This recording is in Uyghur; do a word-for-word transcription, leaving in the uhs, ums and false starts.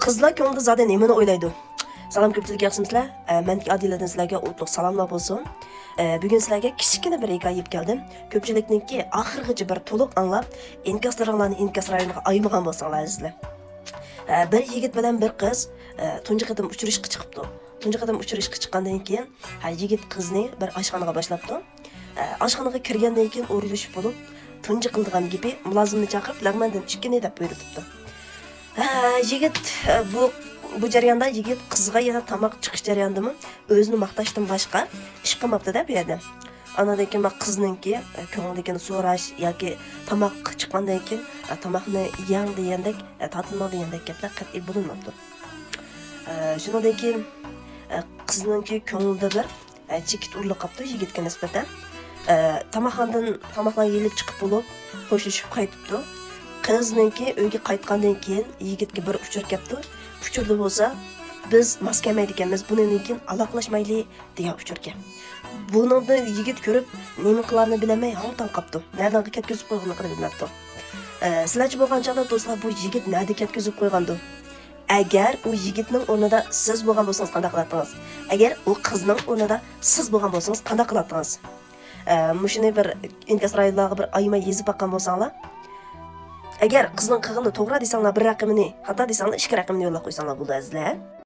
قىزلار كۆڭلىدە زادى نېمىنى ئويلايدۇ؟ سالام، كۆپچىلىك، ياخشىمۇسىلەر؟ ئە، مەندىكى ئادىلەدىن سىلەرگە ئوتلۇق سالاملار بولسۇن. ئە، بۈگۈن سىلەرگە كىچىككىنە بىر ھېكايە ئېلىپ كەلدىم. كۆپچىلىكنىڭكى ئاخىرغىچە بىر تولۇق ئاڭلاپ، ئىنكاسلىرىڭلارنى ئىنكاس رايونىغا ئايىمىغان بولساڭلار ئەزىزلەر. ئە، بىر يىگىت بىلەن بىر قىز، ئە، تۇنجى قېتىم ئۇچرىشىشقا چىقىپتۇ. تۇنجى قېتىم ئۇچرىشىشقا چىققاندىن كېيىن، ھە، يىگىت قىزنى بىر ئاشخانىغا باشلاپتۇ. ئە، ئاشخانىغا كىرگەندىن كېيىن ئورۇنلىشىپ بولۇپ، تۇنجى قىلىدىغان گېپى مۇلازىمنى چاقىرىپ، لەڭمەندىن ئىككىنى دەپ بۇيرۇتۇپتۇ. ھە، يىگىت، ئە، بۇ، بۇ جەرياندا يىگىت قىزغا يەنە تاماق چىقىش جەريانىدىمۇ ئۆزىنى ماختاشتىن باشقا ئىش قىلماپتۇ-دە بۇ يەردە. ئانىڭدىن كېيىن مانا قىزنىڭكى، ئە، كۆڭلىدىكىنى سوراش ياكى تاماق چىققاندىن كېيىن، ئە، تاماقنى يەڭ دېگەندەك، ئە، تاتىنىڭ دېگەندەك گەپلەر قەتئىي بولۇنماپتۇ. ئە، شۇنىڭدىن كېيىن، ئە، قىزنىڭكى كۆڭلىدە بىر، ئە، چېكىت ئورۇنلىشىپ قاپتۇ يىگىتكە نىسبەتەن. ئە، تاماقخانىدىن تاماقلار يېيىلىپ چىقىپ بولۇپ، خوشلىشىپ قايتىپتۇ. قىزنىڭكى ئۆيگە قايتقاندىن كېيىن يىگىتكە بىر ئۇچۇر كەپتۇ. ئۇچۇردا بولسا، «بىز ماس كەلمەيدىكەنمىز، بۇنىڭدىن كېيىن ئالاقىلاشمايلى» دېگەن ئۇچۇركەن. بۇنىڭدا يىگىت كۆرۈپ، نېمە قىلارنى بىلەلمەي ھاڭ-تاڭ قاپتۇ. نەدىن كەتكۈزۈپ قويغانلىقىنى بىلمەپتۇ. ئە، سىلەرچە بولغان چاغدا دوستلار، بۇ يىگىت نەدە كەتكۈزۈپ قويغاندۇ؟ ئەگەر ئۇ يىگىتنىڭ ئورنىدا سىز بولغان بولسىڭىز قانداق قىلاتتىڭىز؟ ئەگەر ئۇ قىزنىڭ ئورنىدا سىز بولغان بولسىڭىز قانداق قىلاتتىڭىز؟ ئە، مۇشۇنى بىر ئىنكاس رايونلارغا بىر ئايىماي يېزىپ باققان بولساڭلار. ئەگەر قىزنىڭ قىلغىنى توغرا دېسەڭلار بىر رەقىمىنى، خاتا دېسەڭلار ئىككى رەقىمىنى يوللاپ قويساڭلار بولىدۇ ئەزىزلەر.